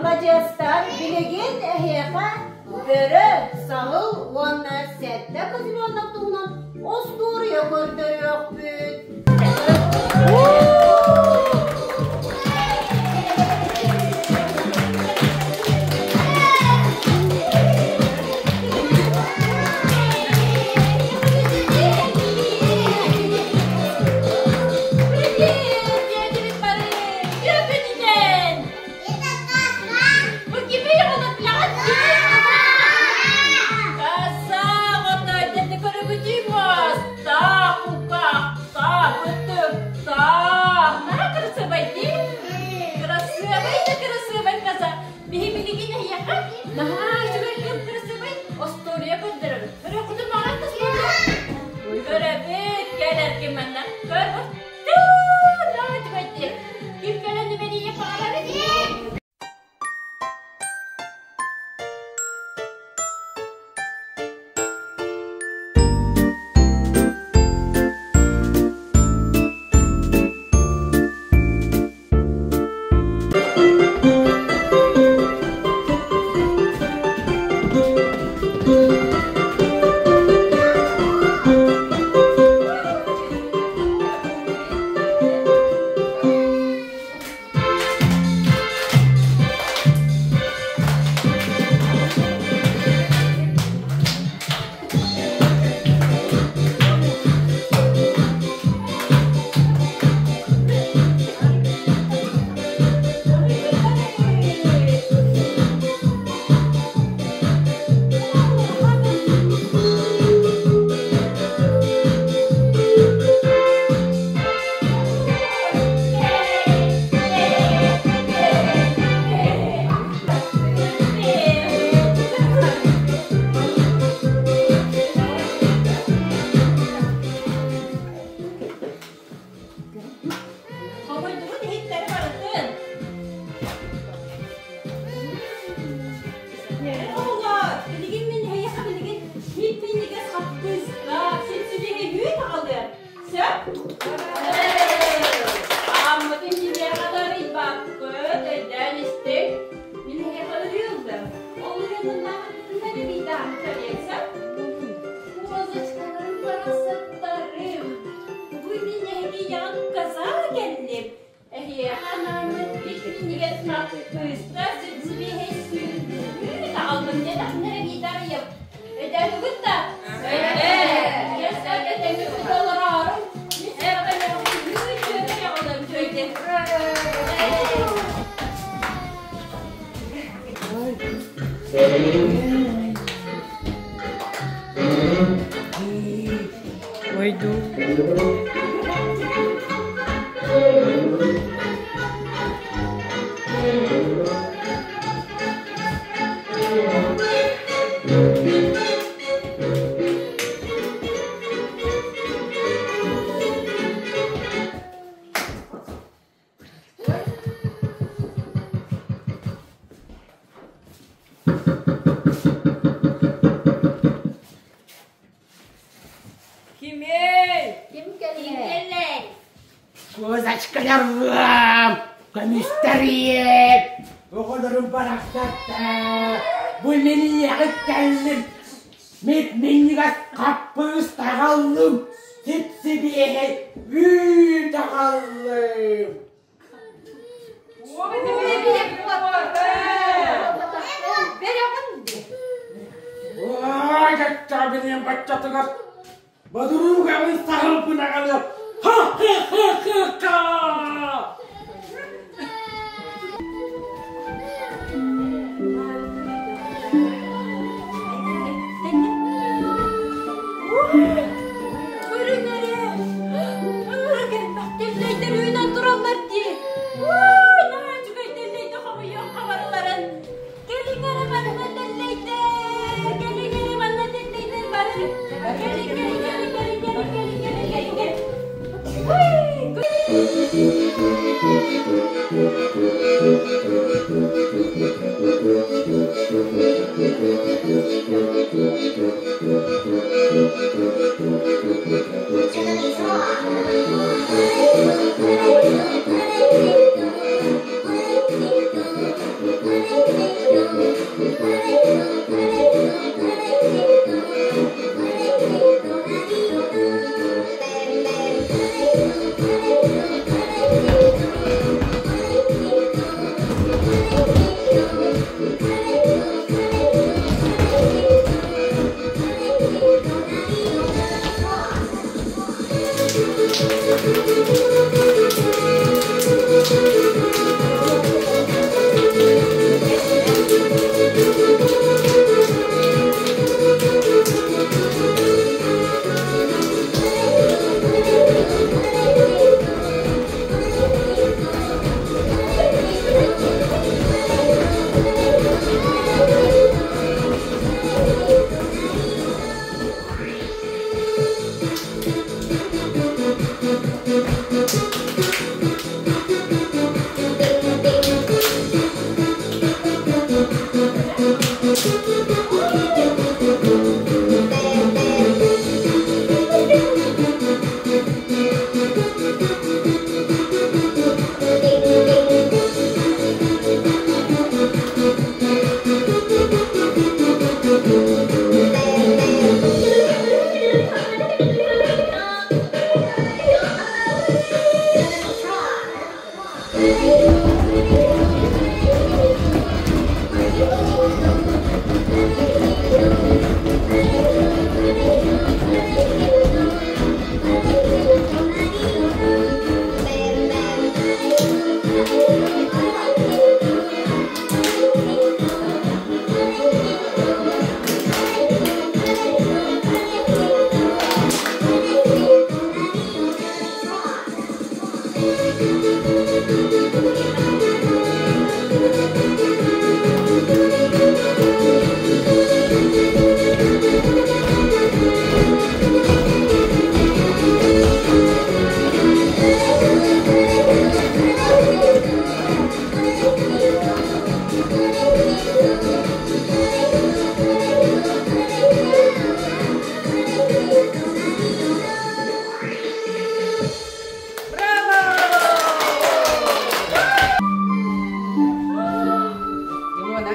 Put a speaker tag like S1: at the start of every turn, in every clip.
S1: Маладьыастар, билигин эһиэхэ бөрө, саһыл уонна сэттэ козленок туһунан остуоруйа көрдөрүөхпүт.
S2: Привет, бары! Күнүнэн! Бу кими оҕолор Ким кэлэн имэрийэ баҕарар Хомойдубут иһиттэри барытын. Оҕолор, билигин мин эһиэхэ билигин мип-минньигэс хаппыыста, сипсибиэһэй үүт аҕалыам. Сөп? Аҕаммытын кимиэхэ да арыйбаппыт, өйдөөн истиҥ. Мин эһиэхэ ырыа ыллым. Ол ырыаннааҕыттан эбийдаахпыт кэлиэксэ. Козочкаларым барахсаттарым, бу мин эһиги ийэҕит коза кэллим. Эһиэхэ анааммыт минньигэс хаппыыста, сипсибиэһэй сүүрдүү аҕаллым диэтэхтэрэ биитэ арыйым. Өйдөөтүгүт да? Кэс тэҥҥэ олороорум. Мин эҕэлэҕин аҕалым үчүгэйдик.
S3: Ойду.
S4: Кимей?
S1: Ким кэллэй?
S4: Козочкаларым, көмүстэрим, оҕолорум барахсаттар, бу мин ийэҕит кэллим, мип-минньигэс хаппыыс таҕаллым, сип-сибиэһэй үүт аҕаллым. Ой, дьахтар баччатыгар бодуругабын саһылбын аҕалыам. Ха-ха-ха-ха-ха!
S2: Көрүҥ эрэ, ынырык элбэх тэллэйдэр үүнэн тураллар дии. Уой, наһаа үчүгэй тэллэйдэ хомуйуохха барыларын. Кэлиҥ эрэ манна тэллэйдэр, кэлиҥ эрэ манна тэллэйдэр бары. Кэлиҥ, кэлиҥ, кэлиҥ, кэлиҥ, кэлиҥ, кэлиҥ, кэлиҥ, кэлиҥ, кэлиҥ. Уй!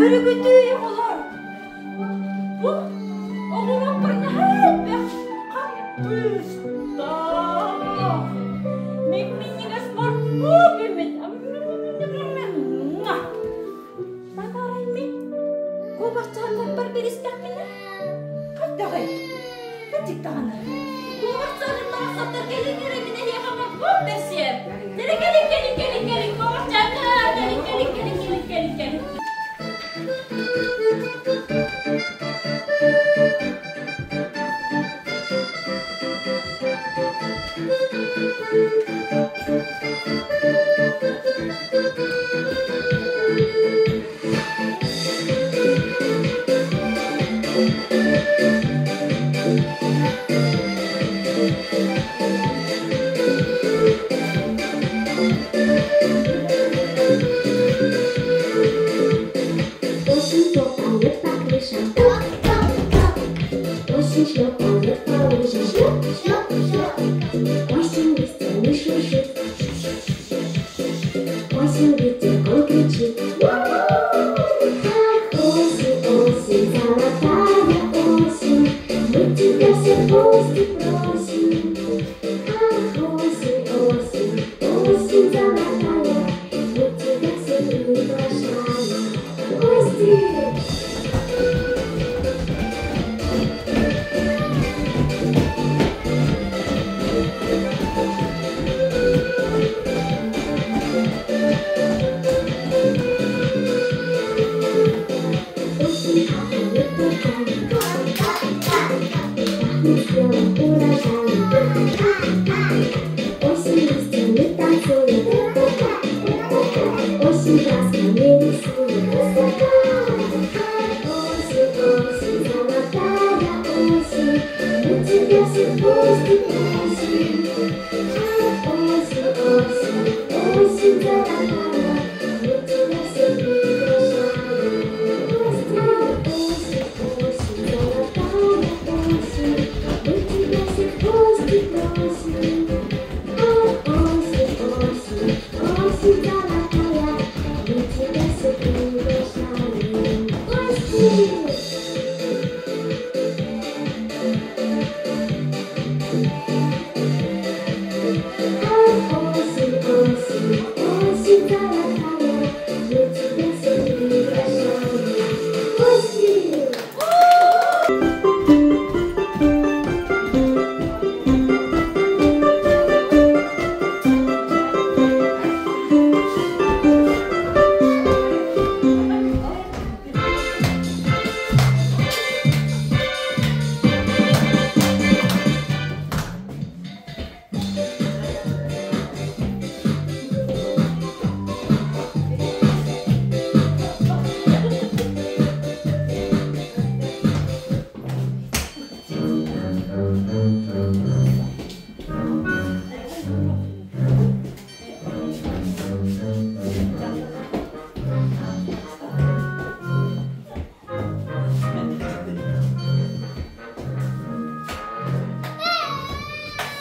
S2: Көрүгүтүй оҕолор! Бу оҕуруоппар наһаа элбэх хаппыыстаах, мип-минньигэс моркуоп үүммүт. Маны арай мин куобахчааннарбар биристэхпинэ хайдаҕый? Кырдьык даҕаны, куобахчааным барахсаттар кэлиҥ эрэ мин эһиэхэ моркуоп бэрсиэм. Кэлиҥ, кэлиҥ, кэлиҥ, кэлиҥ, кэлиҥ, куобахчааннар, кэлиҥ, кэлиҥ, кэлиҥ, кэлиҥ, кэлиҥ, кэлиҥ.
S3: Осень топает по крышам, топ-топ-топ. Осень шлепает по лужам, шлеп, шлеп, шлеп. Осень листьями шуршит, Осень ветерком кричит. Ах, осень, осень, золотая осень, Мы тебя все в гости просим. Ах, осень, осень, осень золотая, Мы тебя все приглашаем. В гости! Осень пахнет дождями, пахнет спелым урожаем. Осень листьями танцует, осень красками рисует. Осень, осень, золотая осень, мы тебя все в гости просим. Осень, осень, осень золотая, мы тебя все приглашаем. Осень, осень, золотая осень, мы тебя все в гости просим. Осень, осень, осень золотая, мы тебя все приглашаем. Гости! Осень, осень, осень золотая, мы тебя все приглашаем. Гости!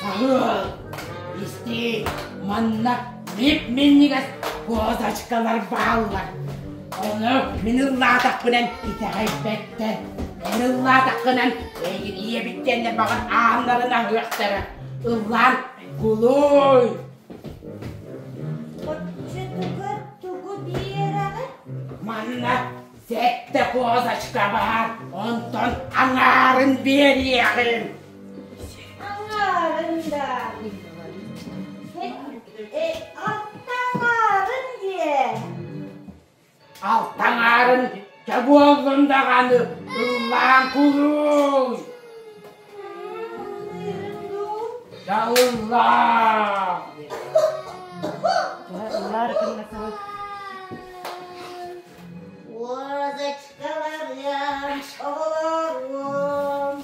S4: Саһыл, истиий, манна мип-минньигэс козочкалар бааллар. Ону мин ыллаатахпынан итэҕэйбэттэр. Эн ыллаатаххынан эйигин ийэбиттэннэр баҕар ааннарын аһыахтара. Ыллаан кулуй!
S1: Оччотугар тугу биэрэҕин?
S4: Манна сэттэ козочка баар, онтон аҥаарын биэриэҕим.
S1: Аҥаарын да. Алта аҥаарын диэ.
S4: Алта аҥаарын дьэ буоллун даҕаны ыллаан кулуй. Да ыллаа.
S1: Уозачкаларым, оҕолорум.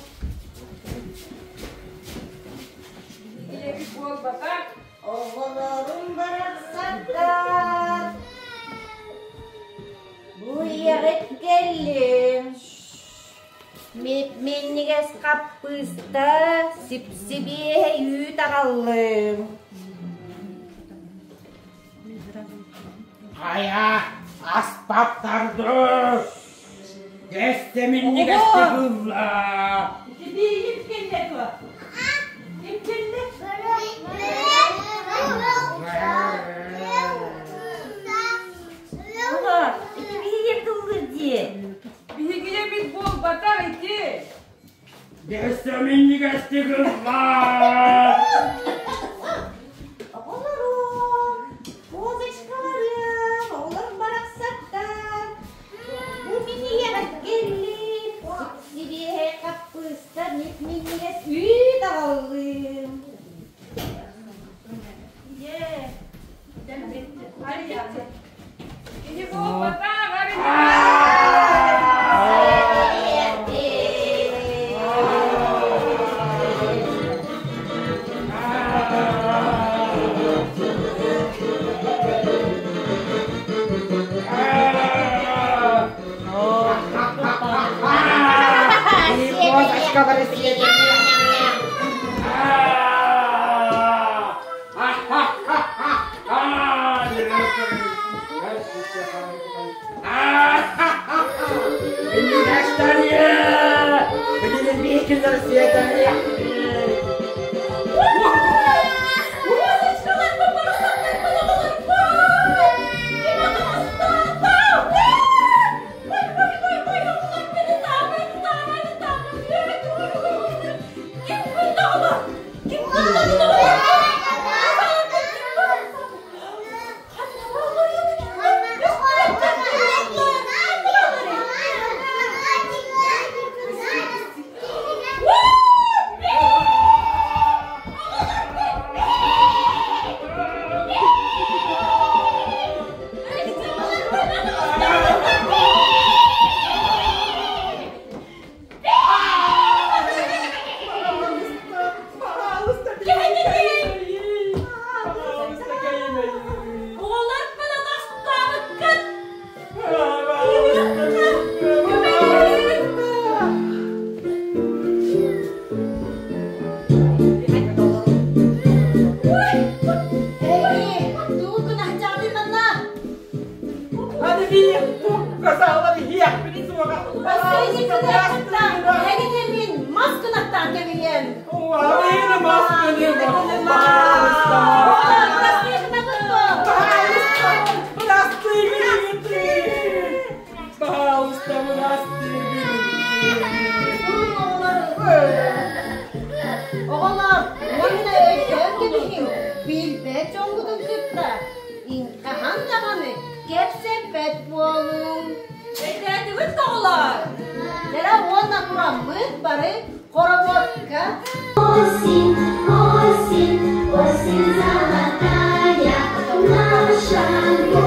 S2: Биһиги буолбатах.
S1: Оҕолорум барахсаттар. Бу ийэҕит кэллим. Мип-минньигэс хаппыыста, сип-сибиэһэй үүт аҕаллым.
S4: Хайа, Аспаптарды Эстэминньигэстик ылла.
S2: Ити им кэллэ дуо? Им кэллэ?
S1: Оҕо, ити биһиги тыллыр дии.
S5: Биһиги эбит буолбатах ити.
S4: Эстэминньигэстик ылла.
S1: Оҕолорум, козочкаларым, оҕолорум барахсаттар. Бу мин ийэҕит кэллим. Сибиэһэй хаппыыста мип-минньигэс үүт аҕаллым.
S2: Ийээ,
S5: Арыйааны. Ини буолбатах,
S4: Козочкалары съедим.
S1: Оҕолор, уонна өйдөөн кэбиһиҥ, билбэт дьоҥҥутун кытта хаһан даҕаны кэпсэппэт буолуҥ.
S2: Өйдөөтүгүт оҕолор?
S1: Дьэ уонна тураммыт бары хороводка.
S3: Осень, осень, осень золотая, наша.